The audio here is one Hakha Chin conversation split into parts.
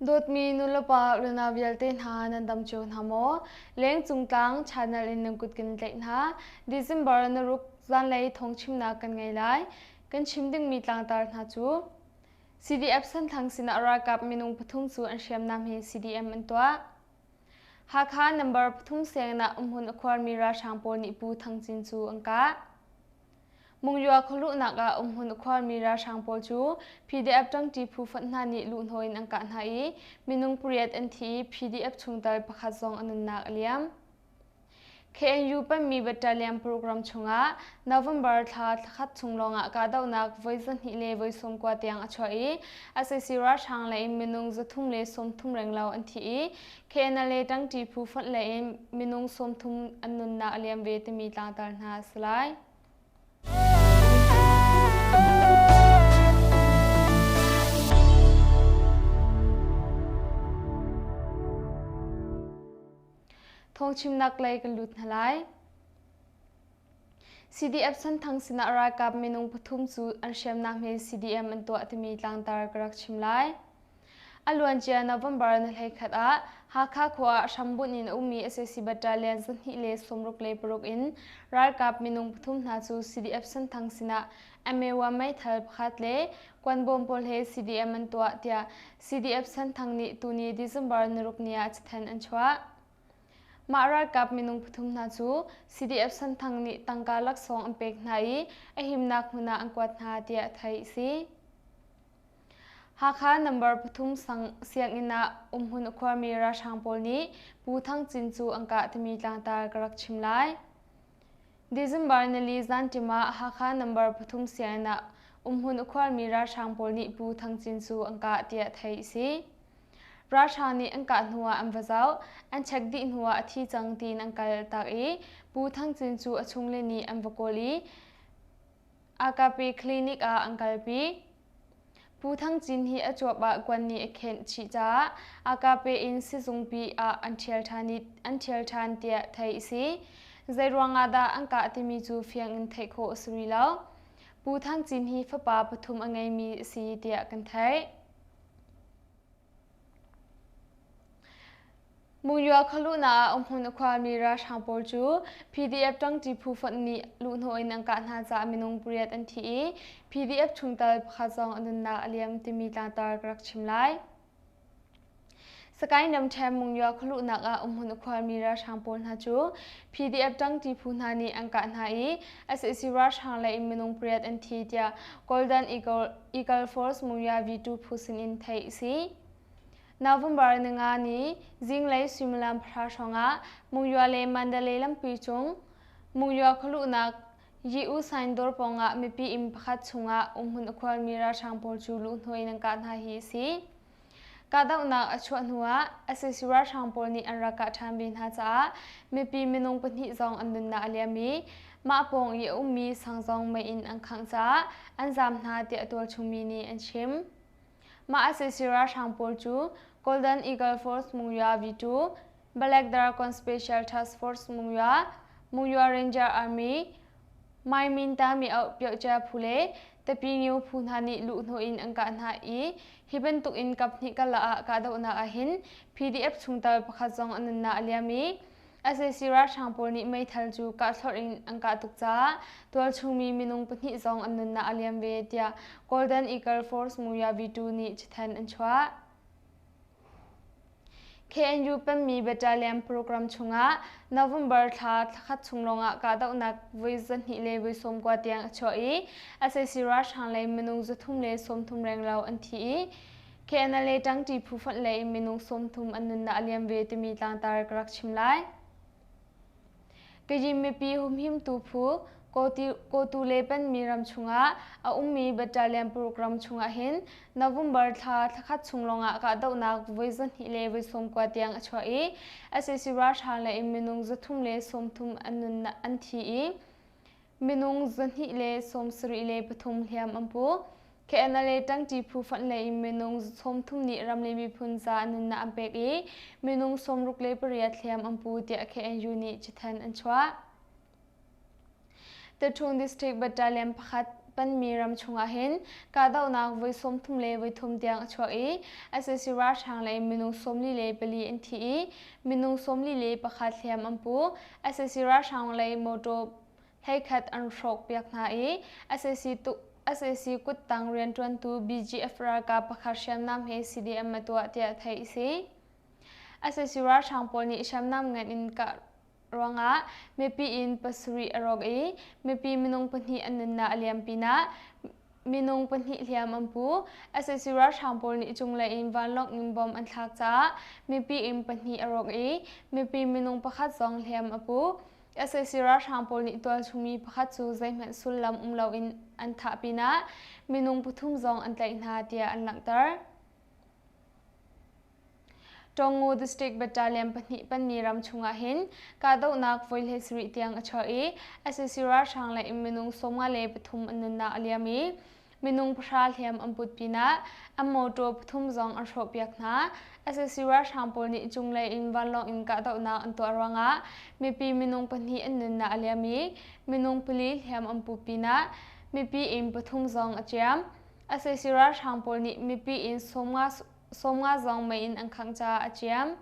Dawtmi nulepa unau vialte hna nan dam cio hna maw? Lengcung tlang channel in nan kut kan tlaih hna. December na ruk zanlei thawngchimnak kan ngei lai. Kan chim dingmi tlangtar hna cu CDF Senthang sinah ralkap minung pathum cu an hriamnam he CDM an tuah. Hakha number pathum sianginn ah umhmun a khuarmi ralhrang pawl nih Pu Thang Cin cu an kah. Mungywah khualuhnak ah umhmun a khuarmi ralhrang pawl cu PDF ṭangṭi phu fonh hna nih luhhnawh in an kah hna i minung pariat an thi i PDF chungtel pakhat zong a nunnak a liam. KNU panmi battalion program chungah November thla thlakhat chung lawngah kahdohnak voi 200 le voi 90 tiang a chuah i sac ralhrang lei in minung 330 renglo an thi i KNLA ṭangṭi phu fonh lei in minung 30 an nunnak a liam ve timi tlangtar hna a si lai. Thawngchimnak lei kan lut hna lai. CDF Senthang sinah ralkap minung pathum cu an hriamnam he CDM an tuah timi tlangtar ka rak chim lai. A luancia November ni 11 ah Hakha khua ah hrambunh in a ummi sac battalion 266 in ralkap minung pathum hna cu CDF Senthang sinah MA1 meithal pakhat le kuanbawm pawl he CDM an tuah tiah CDF Senthang nih tuni December ni ni ah cathanh an chuah. Mah ralkap minung pathum hna cu CDF Senthang nih tangka laksawng an pek hna i a himnak hmun ah an kuat hna tiah theih a si. Hakha number pathum sang sianginn ah umhmun a khuarmi ralhrang pawl nih Pu Thang Cin cu an kah timi tlangtar ka rak chim lai. December nili zanṭim ah Hakha number pathum sianginn ah umhmun a khuarmi ralhrang pawl nih Pu Thang Cin cu an kah tiah theih a si. Ralhrang nih an kah hnuah an va zoh, an check dih hnuah a thi cang tiin an kal tak i Pu Thang Cin cu a chungle nih an va kawl i AKP clinic ah an kalpi. Pu Thang Cin hi a cuap ah kuan nih a khenh chih caah AKP in sizungpi ah an ṭhial ṭhan i an ṭhial ṭhan tiah theih a si. Zeiruang ah dah an kah timi cu fiang in theih khawh a si rih lo. Pu Thang Cin hi fapa pathum a ngeimi a si tiah kan theih. Mungywah khualuhnak ah umhmun a khuarmi ralhrang pawl cu PDF ṭangṭi phu fonh nih luhhnawh in an kah hna caah minung pariat an thi i PDF chungtel pakhat zong a nunnak a liam timi tlangtar ka rak chim lai. Sagaing ramṭhen Mungywah khualuhnak ah umhmun a khuarmi ralhrang pawl hna cu PDF ṭangṭi phu hna nih an kah hna i sac ralhrang lei in minung pariat an thi tiah Golden Eagle Force Mungywah V2 phu sinin theih a si. November ninga ni zinglei suimilam pahra hrawngah Mungywah le Mandalay lampi cung Mungywah khualuhnak Yi-U Sain dawr pawngah mipi inn pakhat chungah umhmun a khuarmi ralhrang pawl cu luhhnawh in an kah hna hi a si. Kahdohnak a chuah hnuah sac ralhrang pawl nih an rak kah ṭhan ve hna caah mipi minung pahnih zong an nunnak a liam i mah pawng i a ummi sang zong mei in an khangh caah an zaam hna tiah tualchungmi nih an chim. Mah sac ralhrang pawl cu Golden Eagle Force Mungywah V2, Black Dragon Special Task Force Mungywah, Mungywah Ranger Army, Mai Min Ta Mi Auh Pyohcia phu le Tapi Ngio phu hna nih luhhnawh in an kah hna i hi bantuk in kaphnih karlak ah kahdohnak ahhin PDF chungtel pakhat zong a nunnak a liam i Sac ralhrang pawl nih meithal cu kahthlorh in an kah tuk caah tualchungmi minung pahnih zong an nunnak a liam ve tiah Golden Eagle Force Muya V2 nih cathanh an chuah. KNU pemmi battalion program chungah November thla thlakhat chung lawngah kahdohnak voi 200 le voi 90 tiang a chuah i sac ralhrang lei minung 330 renglo an thi i KNLA ṭangṭi phu fonh lei in minung 30 an nunnak a liam ve timi tlangtar ka rak chim lai. Kayim mipi humhimtu phu Kawtu le penmi ram chungah a ummi battalion paruk ram chungah hin November thla thlakhat chung lawngah kahdohnak voi 200 le voi 90 tiang a chuah i sac ralhrang lei in minung 330 an nunnak an thi i Minung 273 hliam an pu. KNLA ṭangṭi phu fonh lei in minung 30 nih ram le miphun ca nunnak an pek i minung 68 hliam an pu tiah KNU nih cathanh an chuah. Taṭhung District Battalion pakhat panmi ram chungah hin kahdohnak voi 33 tiang a chuak i sac ralhrang lei minung 44 an thi i minung 41 hliam an pu. Sac ralhrang lei motor 11 an hrawkpiak hna i sac kuttang rianṭuantu BGF ralkap pakhat hriamnam he CDM a tuah tiah theih a si. Sac ralhrang pawl nih hriamnam ngan in kah ruangah mipi inn pasarih a rawk i mipi minung pahnih an nunnak a liam pinah minung pahnih hliam an pu. Sac ralhrang pawl nih cunglei in vanlawng in bom an thlak caah mipi inn pahnih a rawk i mipi minung pakhat zong hliam a pu. Sac ralhrang pawl nih tualchungmi pakhat cu zeihmanh sullam um loin an thah pinah minung pathum zong an tlaih hna tiah an langhter. Tawngu District Battalion pahnih panni ram chungah hin kahdohnak voi 17 tiang a chuak i sac ralhrang lei in minung 53 an nunnak a liam i minung pahra hliam an put pinah an motor pathum zong an hrawhpiak hna. Sac ralhrang pawl nih cunglei in vanlawng in kahdohnak an tuah ruangah mipi minung pahnih an nunnak a liam i minung pali hliam an put pinah mipi inn pathum zong a ciam. Sac ralhrang pawl nih mipi inn 50 zong mei in an khangh caah a ciam.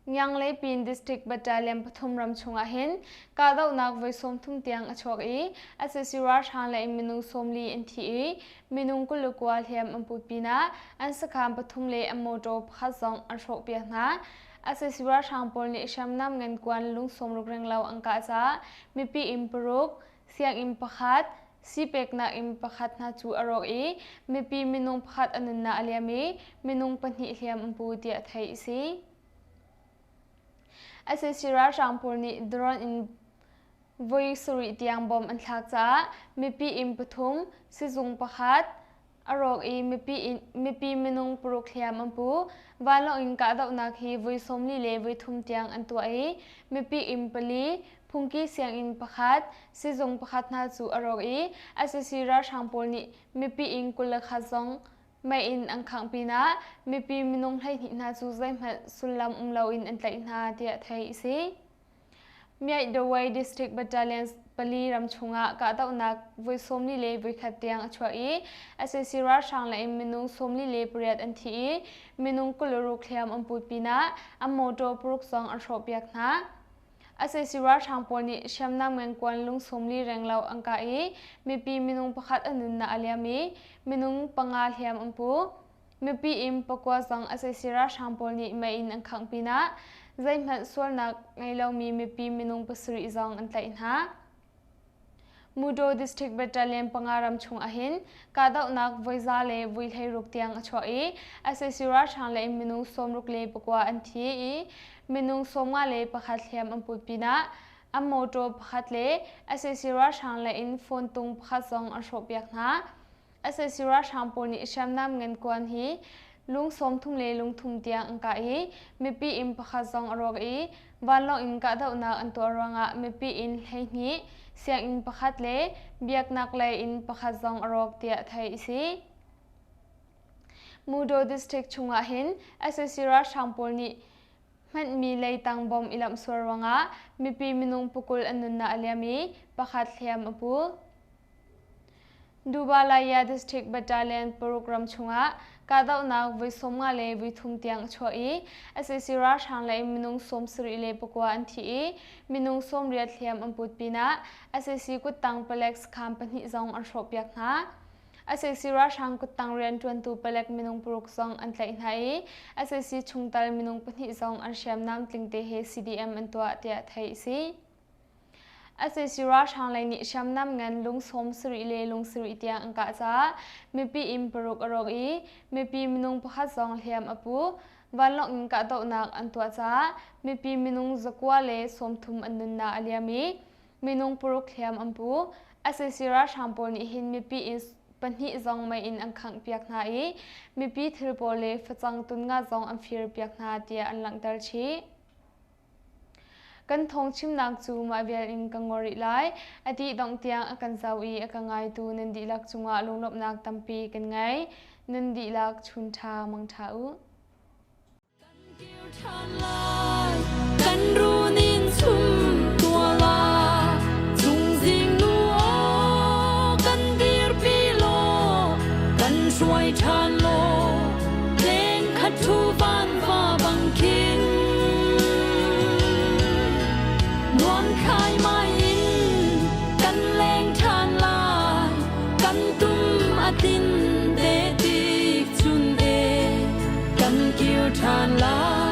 Ngiangleipin District Battalion pathum ram chungah hin kahdohnak voi 30 tiang a chuak i sac ralhrang lei minung 40 an thi i minung 29 hliam an put pinah an sakhan pathum le an motor pakhat zong an hrawhpiak hna. Sac ralhrang pawl nih hriamnam ngan kuan lung 60 renglo an kah caah mipi inn paruk, sianginn pakhat, sipeknak inn pakhat hna cu a rawk i mipi minung pakhat a nunnak a liam i minung pahnih hliam an pu tiah theih a si. Sac ralhrang pawl nih drone in voi sarih tiang bom an thlak caah mipi inn pathum, sizung pakhat, a rawk i mipi minung paruk hliam an pu. Vanlawng in kahdohnak hi voi 40 le voi thum tiang an tuah i mipi inn pali, phungki sianginn pakhat, sizung pakhat hna cu a rawk i sac ralhrang pawl nih mipi inn 21 zong mei in an khangh pinah mipi minung 12 hna cu zeihmanh sullam um loin an tlaih hna tiah theih a si. Myaidawai District Battalion pali ram chungah kahdohnak voi 41 tiang a chuah i sac ralhrang lei in minung 48 an thi i minung 26 hliam an put pinah an motor paruk zong an hrawhpiak hna. Sac ralhrang pawl nih hriamnam ngengkuan lung 40 renglo an kah i mipi minung pakhat a nunnak a liam i minung panga hliam an pu. Mipi inn pakua zong sac ralhrang pawl nih mei in an khangh pinah zeihmanh sualnak ngei lomi mipi minung pasarih zong an tlaih hna. Mudo District Battalion panga ram chung ahhin kahdohnak voi za le vui 16 tiang a chuah i sac ralhrang lei minung 64 an thi i minung 51 hliam an put pinah an motor pakhat le sac ralhrang lei in phone tung pakhat zong an hrawhpiak hna. Sac ralhrang pawl nih hriamnam ngan kuan hi lung 30 le lung thum tiang an kah i mipi inn pakhat zong a rawk i vanlawng in kahdohnak an tuah ruangah mipi inn 12, sianginn pakhat le biaknak lei inn pakhat zong a rawk tiah theih a si. Mudo district chungah hin sac ralhrang pawl nih hmanhmi leitang bom i lamhsual ruangah mipi minung pakul an nunnak a liam i pakhat hliam a pu. Dubalaya District Battalion paruk ram chungah kahdohnak voi 50 le voi thum tiang a chuah i sac ralhrang lei minung 74 an thi i minung 80 hliam an put pinah sac kuttang palek sakhan pahnih zong an hrawhpiak hna. Sac ralhrang kuttang rianṭuantu palek minung paruk zong an tlaih hna i sac chungtel minung pahnih zong an hriamnam tlingte he CDM an tuah tiah theih a si. Sac ralhrang lei nih hriamnam ngan lung 70 le lung sarih tiang an kah caah mipi inn paruk a rawk i mipi minung pakhat zong hliam a pu. Vanlawng in kahdohnak an tuah caah mipi minung zakua le 30 an nunnak a liam i minung paruk hliam an pu. Sac ralhrang pawl nih hin mipi inn pahnih zong mei in an khanghpiak hna i mipi thil pawl le facang tun nga zong an firpiak hna tiah an langhter chih. Kan thawngchimnak cu mah vial in ka ngol rih lai. A dih dongh tiang a kan zoh i a ka ngaitu nan dihlak cungah lunglawmhnak tampi kan ngei. Nan dihlak chun ṭha mang ṭha u. Kan kir ṭhan lai, kan runin chum. hruai ṭhan law leng khat ṭhu van va bang khin nuam khai mai in kan leng ṭhan lai kan tum a tin te tik chun e kan kir ṭhan lai.